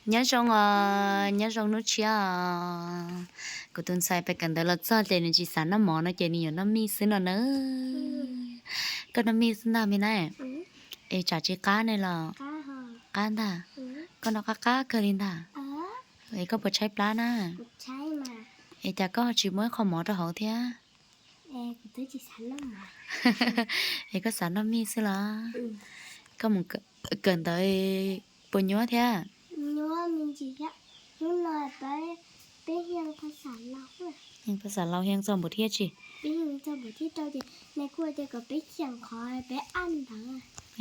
Nyob zoo os, nyob zoo hnub tshiab os. Kuv tus ntxhais pais kawm ntawv los txog ces nws tsis xav noj mov no ces nws yuav noj mij xwb no na. Koj noj mij xwb ntag me na. Es tsam tsis qab ne los? Qab ntag. Koj noj qab qab kawg li ntag. Es koj puas tshaib plab na? Es cas koj tsis muab ib qho mov rau hauv thiab? Es koj xav noj mij xwb los? Koj mus kawm ntawv puas nyuaj thiab? Phas xas Laus hias txog npaum thiab tsis?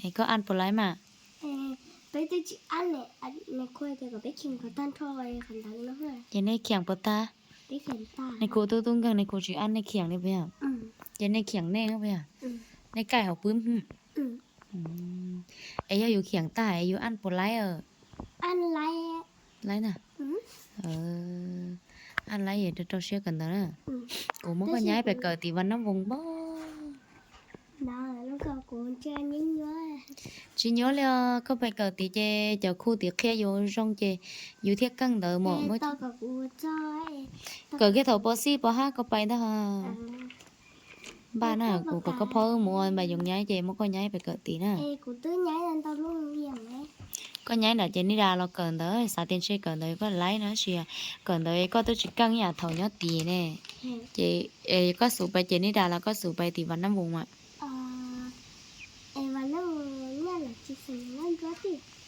Es koj an puas laib mas? Ces nej khiam puas tag? Nais khu tub tub nkeeg nais khu tsis an nej khiam li puas yog? Ces nej khiam nej puas yog? Nej kaij hauv pw. Es yog yus khiam tag es yus an puas laib? Laib na. An laib es rau rau siab kawm ntawv na. Kuv muab koj nyaib pais kawm tim Vas Nab Voos npog. Tsis nyuaj li os, koj pais kawm tid ces cov khu tid qhia yus zoo ces yus thiaj keej ntawd mas. Kawm kiag thaum pos xij pos hab koj pais ntag. Npaj na, kuv kom koj phob wb mus ua npais yoov nyaib ces muab koj nyaib pais kawm tid na. Koj nyaib nram ces nej da los kawm ntawd, xav tias ntshe kawm ntawd koj laib no tab sis kawm ntawd koj twb tsis keej ib yam thaum nyob tid ne. Ces koj xub pais ces nej da los koj xub pais tim Vas Nab Voos mas.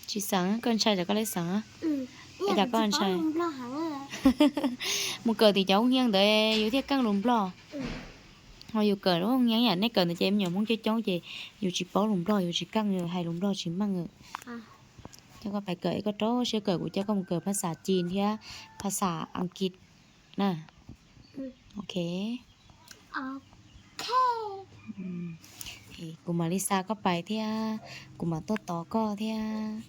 Tsis xeem, koj ntshai tsam koj lej xeem. Cas koj ntshai? Mus kawm tim cov hoo hias ntawd yus thiaj keej lus Nplog. Ho yus kawm lub hoo hias yam nej kawm ntawd ces me nyuam Hmoob coob coob ces yus tsis paub lus Nplog, yus tsis keej, yus hais lus Nplog tsis meej. Coj koj pais kawm, koj rau siab kawm, kuv coj koj mus kawm phas xas Cin thiab phas xas Askiv na. Ok. Kuv mam li xa koj pais thiab, kuv mam tuaj tos koj thiab.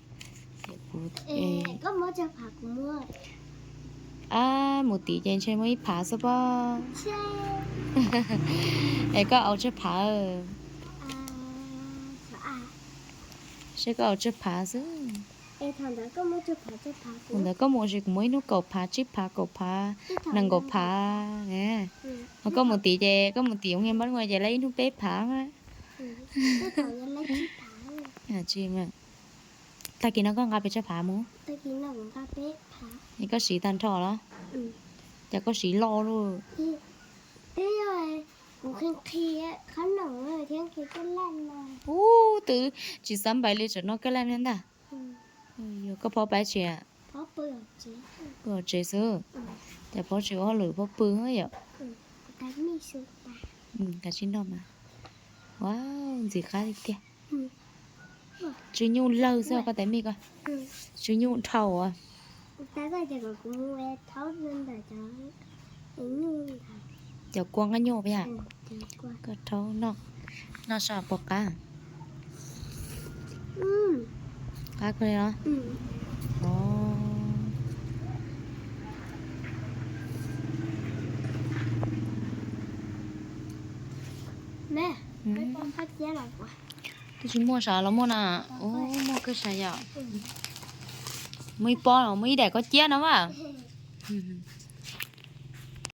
Ab, mus tid ces ntshe muaj ib phav xwb pob. Es koj au tsawg phav? Seb koj au tsawg phav xwb. Ntawd koj mus ces kuv muaj ib hnub kaum phav, tsib phav, kaum phav, nees nkaum phav. Ho koj mus tid ces koj mus tim hoo hias npab ua ces lawv ib hnub peb phav. Tag kis no koj nqa pes tsawg phav mus? Es koj siv tag nrho los? Ces koj siv loj luj. Ub, twb tsis xav npais li tsam no koj laj ntag. Yog koj phob pais tsi? Pw tsev xwb. Ces phob tsis ua hauj lwm phob pw yom. Kav tsij noj mas. Ua ntxim qab li tiag. Tsw nyuj lawg xwb koj tais mij ko. Tsw nyuj dhau. Cov kua nqaij nyuj puas yog? Koj rhaub noj, noj saib puas qab. Qab kawg li os. Twb tsis muaj sav los muaj na. Ub, muaj kawg sav yom. Muaj ib pob los muaj ib daim koj ciab no mas.